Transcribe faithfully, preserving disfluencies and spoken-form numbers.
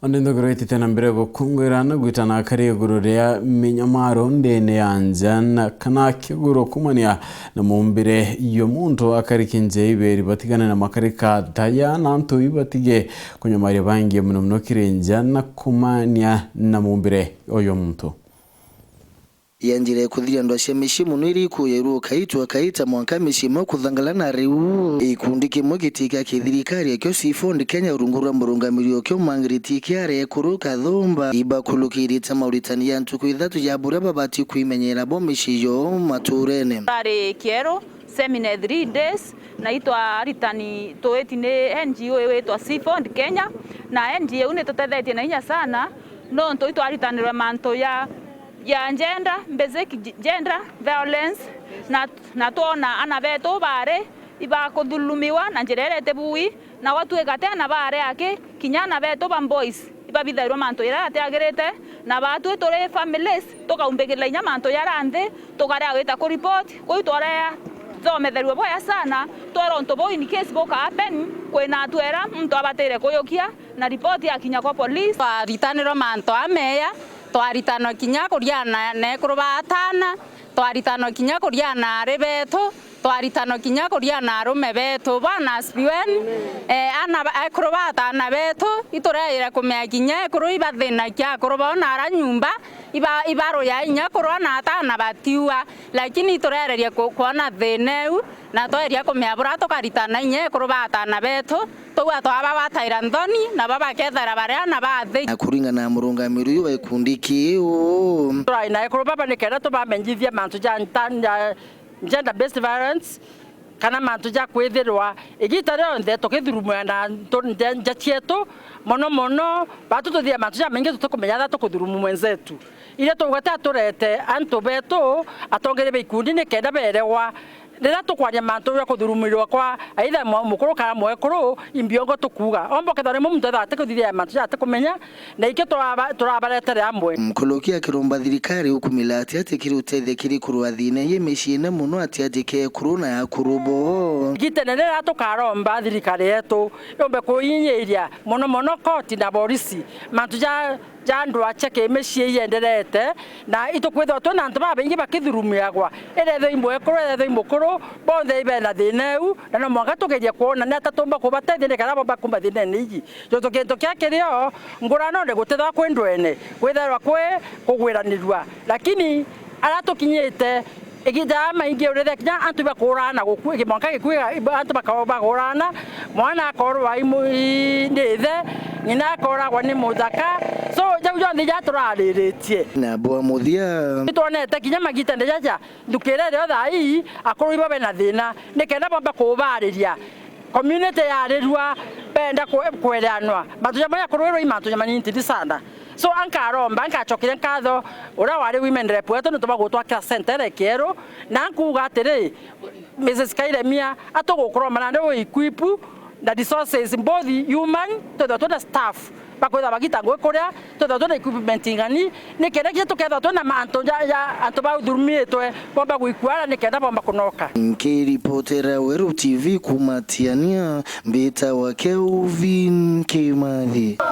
Onde nthogoro itite na mbere gukungwira na gwitana akari iguru ria minyamaro ndene ya nja na kana kiguru kumania na mumbire yo muntu akari kinje iberi batigane na makarika taya na antu ibatige kunyamaria bangi muno muno kiri nja na kumania na mumbire oyo muntu. Ya njira ya kuthiria ndwa cia micii mono iria ikuuyairua ukaitwa kaita mwanka micii imwe kuthangala na riu. Gikundi kimwe giti kia kithirikari akio Seafood Kenya urungu rwa murungamiri okio Margaret Kiare Ekuru Kathumba ibakulukirite mauritani ya ntuku ithatu ja buria babati kwimenyera bo micii yo maturene. Ari kieru, seminar three days, na itwa aritani tuiti ni N G O iwitwa Seafood Kenya, na N G O iu nitutethetie na inya sana, nontu itwaritanirwe mantu ya ya gender, basic g-, gender violence, na, na twona ana betu bari ibakuthulumiwa na njira iria itibui, na gwatuika ti ana bari aki, kinya ana betu ba boys ibabithairwa mantu jaria jatiagirite, na batwi turi families tukaumbikirira inya mantu jaria nthi, tukaria gwita ku report, kuu twaria thometherua bwega sana, twera untu buu in case buka happen, kwina atwera muntu abatire kuyukia, na ripoti yakinya kwa police. Twaritanirwa mantu ameya, twaritanwa kinya kuriana na ekuru ba atana, twaritanwa kinya kuriana ari betu, twaritanwa kinya kuriana arume betu. Bwana asifiwe. Eh, ana ba-, ekuru ba atana betu, itureire kumenya kinya ekuru ibathinakia akuru bao na ara nyumba, iba-, ibaruya inya kurwa na atana batiua, lakini iturereria ku-, kwona thina iu, na tweria kumenya buria tukaritana inya ekuru ba atana betu, Twauga twababataira nthoni, nabo bakethera bari ana ba thi. Na kuringana na murungamiri uyu wa gikundi kiu, turai na ekuru baba nikenda tubamenyithie mantu ja nta-, ja gender based violence, kana mantu ja kwithirwa igita rionthe tukithurumwa na ntu-, nja, nja cietu, mono mono batu tuthithia mantu jamaingi tutikumenya atha tukuthurumu mwenzetu. Iria tugwete aturete antu betu, atongeria ba ikundi nikenda berewa. Riria tukwaria mantu ja kuthurumirwa kwa aitha mwa-, mukuru kana mwekuru, imbiongo tukuuga. Omba ukethirwa rimwe muntu ethaga atikuthithia mantu ja atikumenya, na ikio turaba-, turabaretere amwe. Mkuruki akiromba thirikari gukumira atia ati kiri utethia kiri kurua thina ii miciine mono ati aji kekuru na akuru bo. Igitene riria tukaromba thirikari yetu yombe kuinyiria mono mono koti na borisi, mantu ja ja ndwaa cia kimicii ienderete, na itukwithirwa twina antu babaingi bakithurumiagwa, irethirwa i mwekuru, irethirwa i mukuru, bonthe ibena thina iu, na no mwanka tugerie kwona ni atia tumba kubatethia nikenda bomba kuuma thinene iji. Jontu kintu kia kirio, nguranone gutithirwa kwi ndwene, kwithairwa kwi kugwiranirua, lakini aria tukinyite, igiita jamaingi urithia kinya antu bakuurana guku-, mwanka gikui ga-, antu baka-, bakuurana, mwana akoorwa i mu-, i, ni ithe, ng'ina akooragwa ni muthaka. So, jau jonthe ja turariritie. Na bwa muthia. Nitwonete kinya magiitene jaja, nthuki iria irio thaa ii, akuru ibo bena thina, nikenda bomba kubaariria. Community yarirua, benda kwe-, kwereanwa. Mantu jamwe jakuruirwa i mantu jamanyintini sana. So, ankaromba, ankacokeria nkatho uria wari women rep wetu, niuntu bwa gutwakira center iri Kieru, na nkuuga atiri, Missus Kairemia, atugukuromba nandi wi equip na resources, both human, twithirwa twina staff, bakwithirwa bagita ngugi kuria, twithirwa twina equipment ing'ani, nikenda kinya tukethirwa twina mantu ja, ja antu bauthurumitwe, bomba gwikua ara nikenda bomba kunoka. Nkiripotera Weru T V kuuma Tiania, mbitawa Kelvin Kimathi.